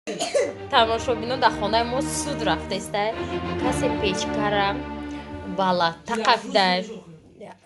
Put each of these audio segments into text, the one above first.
Тамошобино, дар хонаи мо суд рафтеста, касе печкара балата қафида.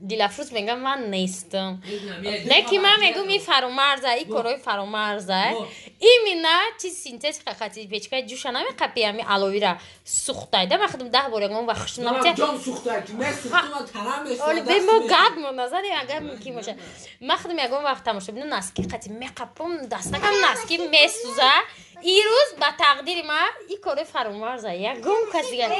Дилафрӯз мегам, ман нестам, не ки ман мегум, и Фаромарза, и корои Фаромарза. Именно чиз синтетика хати печкаи ҷӯша намеқапи, ами аловира сухтай да. Ман худам 10 бор ягон вақт хушнамбе мо гап мо назанем, агар мумкин боша. Ман худам ягон вақт, тамошобино, носки қати меқапум, дастакам носки месӯза. Ирӯз ба тақдири ман и корои Фаромарза, ягон кас дигар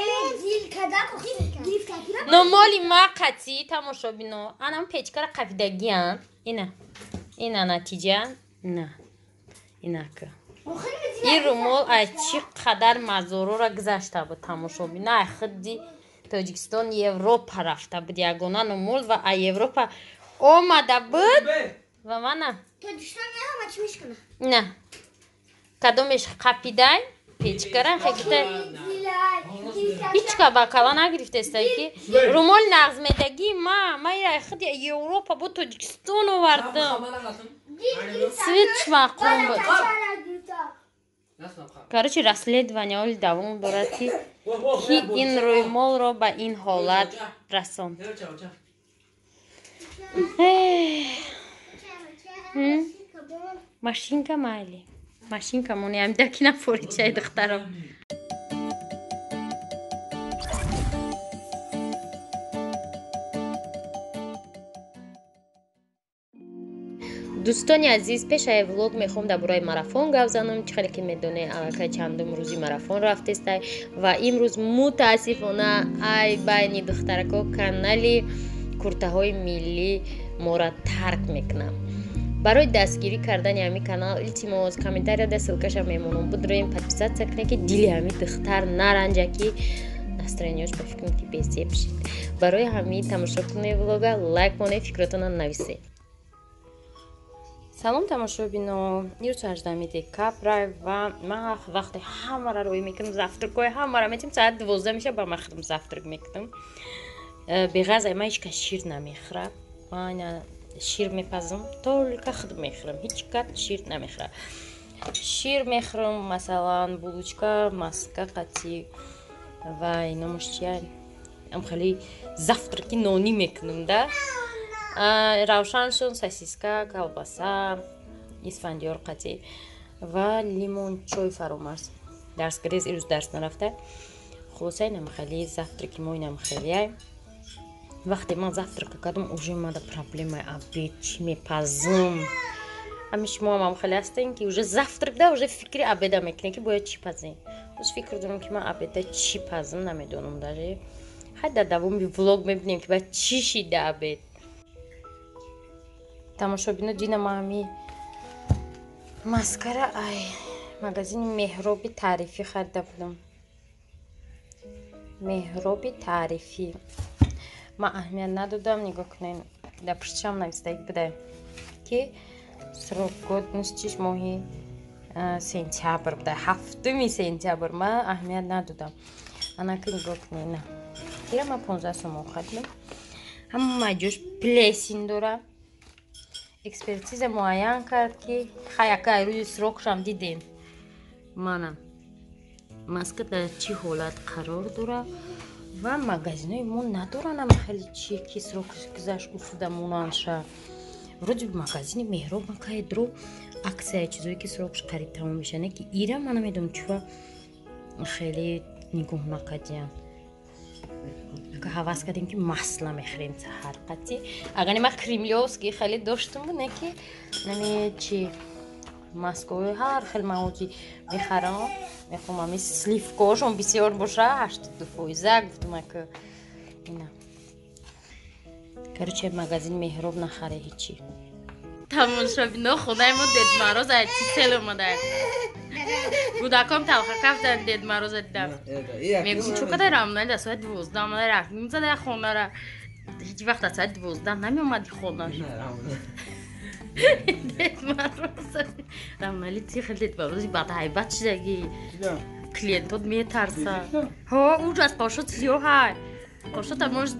но моли ма қатӣ. Тамошобино, анам печкара қафидагиян, ина, ина натиҷа, ина, инака. Ин румол ай чӣ қадар мазорора гузашта буд, тамошобино, ай худди Тоҷикистон Европа рафта буд, ягона румол ва ай Европа омада буд ва мана ина кадомеш қапидай печкара хегита, ҳеҷ ка ба кала нагирифтеста, ки румоли нағзмедагии ма. Ма ира худи Европа бо Тоҷикистон овардам, цветш маъқул буд. Короче, расследование оли давом дорад, ки ин рӯймолро ба ин ҳолат расонд. Машинка майли, машинка мони амдаки нафоричай, духтарам. Дӯстони азиз, пешаи влог мехоҳам дар бораи марафон гап занам. Чӣ хеле ки медонед, аллакай чандум рӯзи марафон рафтестай ва имрӯз мутаассифона ай байни духтарако канали куртаҳои миллӣ мора тарк мекунам. Барои дастгирӣ кардани ҳамин канал, илтимос, комментарияда ссылкаша мемонам, бидроем, подписаться кунед, ки дили ҳамин духтар наранҷа, ки настроенияш ба фикрам ки безеб шид. Барои ҳамин тамошо кунед влога, лайк монед, фикротона нависед. Салом, тамошобино! Ирӯз 18 декабр ва ман вақте ҳамаро рӯй мекунам, завтракҳои ҳамаро метим, соат 12 меша, ба ман худам завтрак мекунам. Беғазай ман ҳеҷ кас шир намехӯрад. Ман шир мепазам, только худ мехӯрам, ҳеҷ кас шир намехӯрад. Шир мехӯрам, масалан, булочка, маска қатӣ ва иномаш чия, ам хеле завтраки нонӣ мекунам да. Равшаншон сосиска, колбаса, Исфандиёр қатӣ ва лимон чой. Фаромарз дарсгирез, ирӯз дарс нарафта. Хулоса, инам хеле завтраки мо, инам хелеай. Вақте ман завтрака кардам, уже мада проблемаи обед, чӣ мепазм. Ами шумо ҳам хеле ҳастем, ки уже завтрак да уже фикри обеда мекунем, ки бояд чӣ пазем. Боз фикр дорам, ки ман обеда чӣ пазм, намедонам даже. Хай, дар давоми влог мебинем, ки бояд чӣ шида обед. Тамошобино, дина ма ҳами маскара ай магазини Меҳроби таърифӣ харида будам. Меҳроби таърифӣ, ман аҳамият надодам. Нигоҳ кунед, дар пуштишам навистагӣ буда, ки срок годностиш моҳи сентябр буда, 7 сентябр. Ман аҳамият надодам. Анаки нигоҳ кунед, на ира ман 15 сомон харидам. Ҳама ҷош плесень дора. Экспертиза муайян кард, ки хаяка рӯи срокшам дидем, мана маска дар чӣ ҳолат қарор дорад. Ва магазинои мо надоранд ама хеле чи ки срокш гузашт, усуда монандша. Вроде магазини Меҳроб макай дро аксия чизое ки срокш қариб тамом меша, не ки ира ман намедонам чува хеле нигоҳ накардиям. Ҳавас кардем, ки масла мехӯрем саҳар қатӣ. Агар не, ман кремлёвский хеле доштум, не ки нами чи маскаҳои ҳар хел маводи мехарам. Мехоҳам ами сливкаҳошон бисёр боша, 82 фоиза гуфтум ака ина. Короче, магазини Меҳроб нахаре ҳечи. Тамошобино, хонаи мо Дед Мороз чи сел омада. Кӯдаком талха кафтан, Дед Мороза дидам. Мегум, чӯ кадай рамна да соати 12 омада, рафтим зада хонара. Ҳеҷ вақт аз соати 12 намеомади хонаш. Дед Мороз рамнали ти хел Дед Морози бадҳайбат шидаги. Клиентот метарса. Ҳо, ужас, қошот сиёҳай. Қошота может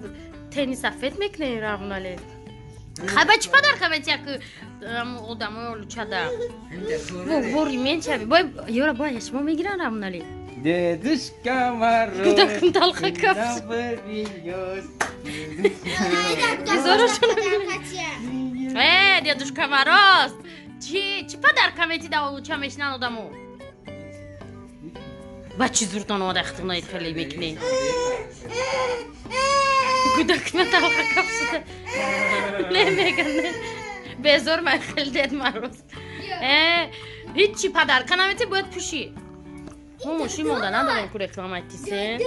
тени сафед мекунем, рамнали. Хаба чӣ подарка метия ки одамои олучада? Бори менчави. Бой ёра бой шумо мегиран рамнали. Дедушка Мороз. Кудакум талха кафш. Э, Дедушка Мороз. Чӣ подарка мети да олуча мешинан одамо? Ба чӣ зуртон омада хитонаид хеле мекунед? Кудакма талха кафшуда. Не меган не. Безор ман хеле Дед Мороз. Э, ҳичи подарка намети бояд пӯшӣ. Мо мошин монда надорем ку реклама тисе.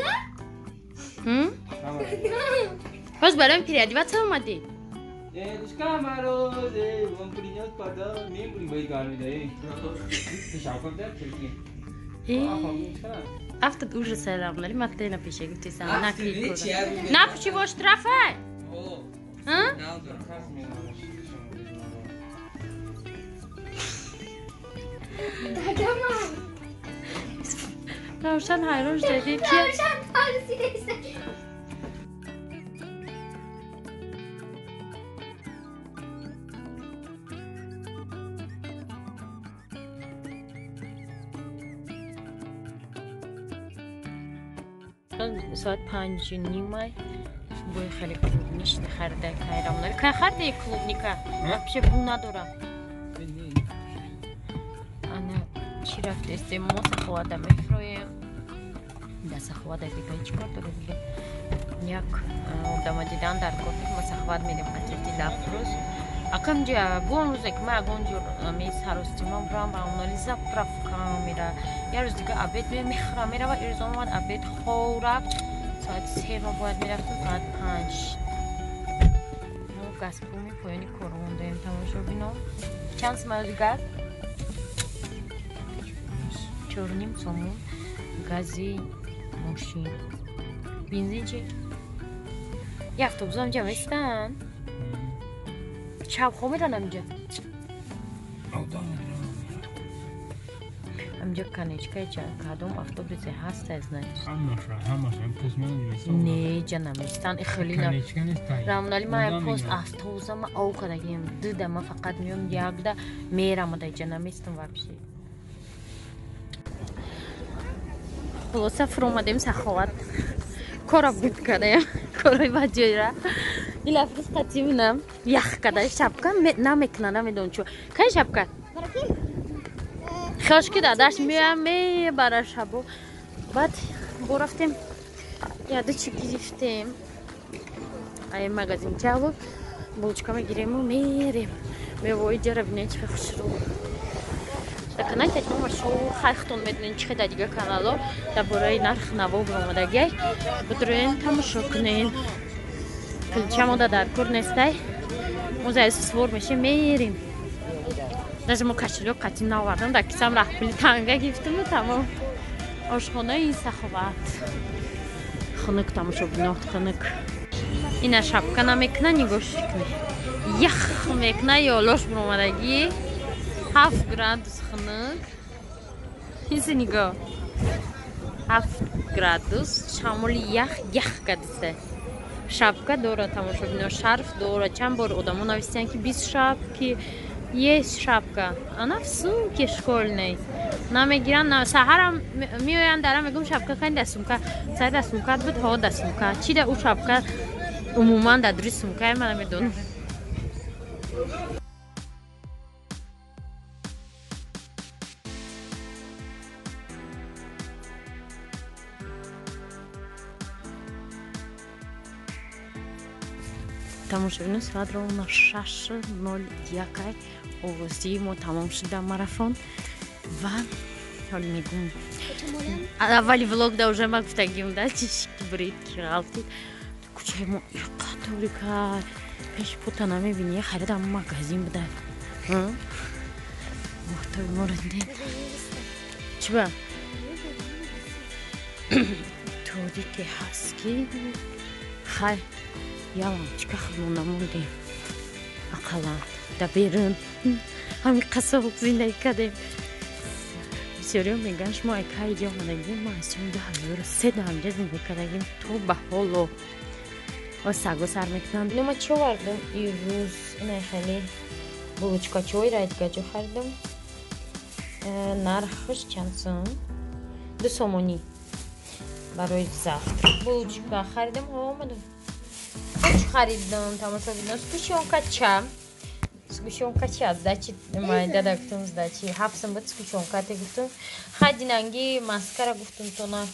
Ҳоз барои переодеваться омадӣ? Дедушка Мороз, он принёс подарок, мембури бой гармида. Афтад ужас рамнали маттена пеша гуфтисам накли. Напуши во штрафай. А? Равшан ҳайрон шуда ки Равшан тарсида. Соат 5:30 бой хеле клубнич харида кайрамнали. Кай харида клубника? Вообще бу надорам. Ана чӣ рафтестем? Мо саховата мефроем. Да саховата дига ҳеҷ кор дорем дига. Як одама дидан дар кор ма саховат медем қатити лафрӯз. Акамҷа бон рӯзе ки ма ягон ҷур месаростимам бурам рамнали заправка мера. Як рӯз дига обед мехӯрам мерава, ирӯз омад обед хӯрак. Соати 3 ма бояд мерафтем, соат 5. Мо газпуми поёни корвон дорем тамошобино. Чанд сомон газ? 4.5 сомон гази мошин. Бензин чи? Як автобус ҳам ҷа местан? Шабхо меран ҳамҷа? Ҳамҷа конечкаи кадом автобусе ҳаста значит? Не, ҷа наместан. Хеле рамнали ман пост автобуса ма ов кардагием. Дуда ма фақат меом якда мерам да ҷа наместам вообще. Хулоса фуромадем саховат. Кора буд кардем. Корои баҷойра. Ила фрӯз қатиминам. Ях карда шапка намекуна, намедонам чо. Кай шапка? Хош ки дадаш меоям мебара шабо. Баъд бо рафтем яду чӣ гирифтем. Ай магазинча булочка мегирему мерем. Мевои ҷара бинед чӣ хушрӯ. Дар канали Таҷма шоу хайхтон медонед чӣ дар дигар канало дар бораи нарх наво баромадагиай. Бидроен тамошо кунед. Килча мода дар кор нестай. Мо заи сувор мешем мерем. Даже мо кошелёк қатим наовардам, дар кисам раҳпули танга гирифтиму тамом. Ошхонаи саховат. Хунук тамошобино, хунук. Ина шапка намекуна, нигоҳ кунед. Ях мекуна, ёлош баромадагӣ. 7 градус хунук. Изи нигоҳ. 7 градус, шамоли ях, ях кардиста. Шапка дора тамошобино, шарф дора. Чанд бор одамо нависиянд ки 20 шапки, есть шапка. Она в сумке школьной. Намегиранд, саҳарам меоянд, дара мегӯм шапка кани дар сумка. Сай дар сумкат буд, ҳо дар сумка. Чӣ да ӯ шапка умуман дар дури сумкае ман намедонам. Тамошобино соат ровно 6:01 овозии мо тамом шуда марафон ва ҳоли мегум аввали влог да уже ма гуфтагим да чиш ки бурид ки ғалтид кӯчаи мо иқа торика пеш пота намебини харидам магазин буда моҳтоби моро дидем чиба торике ҳаст ки хай яламчика худмон намондем ақаллан да берун ҳамин қасоб зиндагӣ кардем. Бисёриҳо мегӯянд шумо ай кай иҷо омадагим? Ма аз соли 2003 дар ҳамҷа зиндагӣ кардагим то ба ҳоло. Ва саго сар мекунанд. Ино ма чӣ овардам ирӯз? Ина хеле булочкачои райдгаҷо харидам. Нархаш чанд сум? 2 сомонӣ. Барои завтрак булочка харидам, омадам. Чӣ харидам, тамошобино? Сгущёнкача. Сгущёнкача сдачи дада гуфтум, сдачи 7 сум буд сгущёнка те гуфтум. Хадинанги маскара гуфтум, тона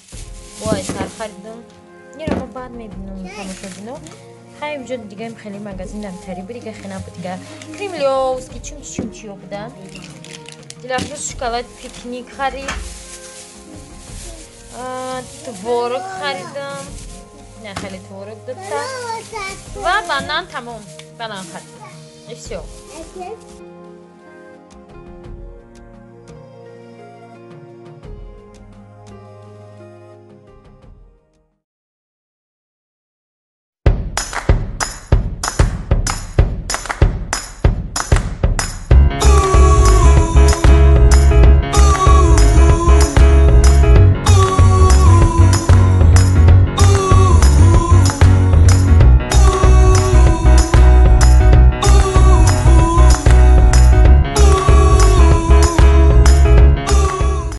вой сар харидам. Ира ма баъд мебинам, тамошобино. Хай, уҷо дига хеле магазин дамтари буд, дига хена буд, дига кремлёвский чумчи чумчиё буда. Дилафрӯз шоколад Пикник харид, творог харидам, не, хеле творог дута ва банан, тамом, банан харидам, и всё.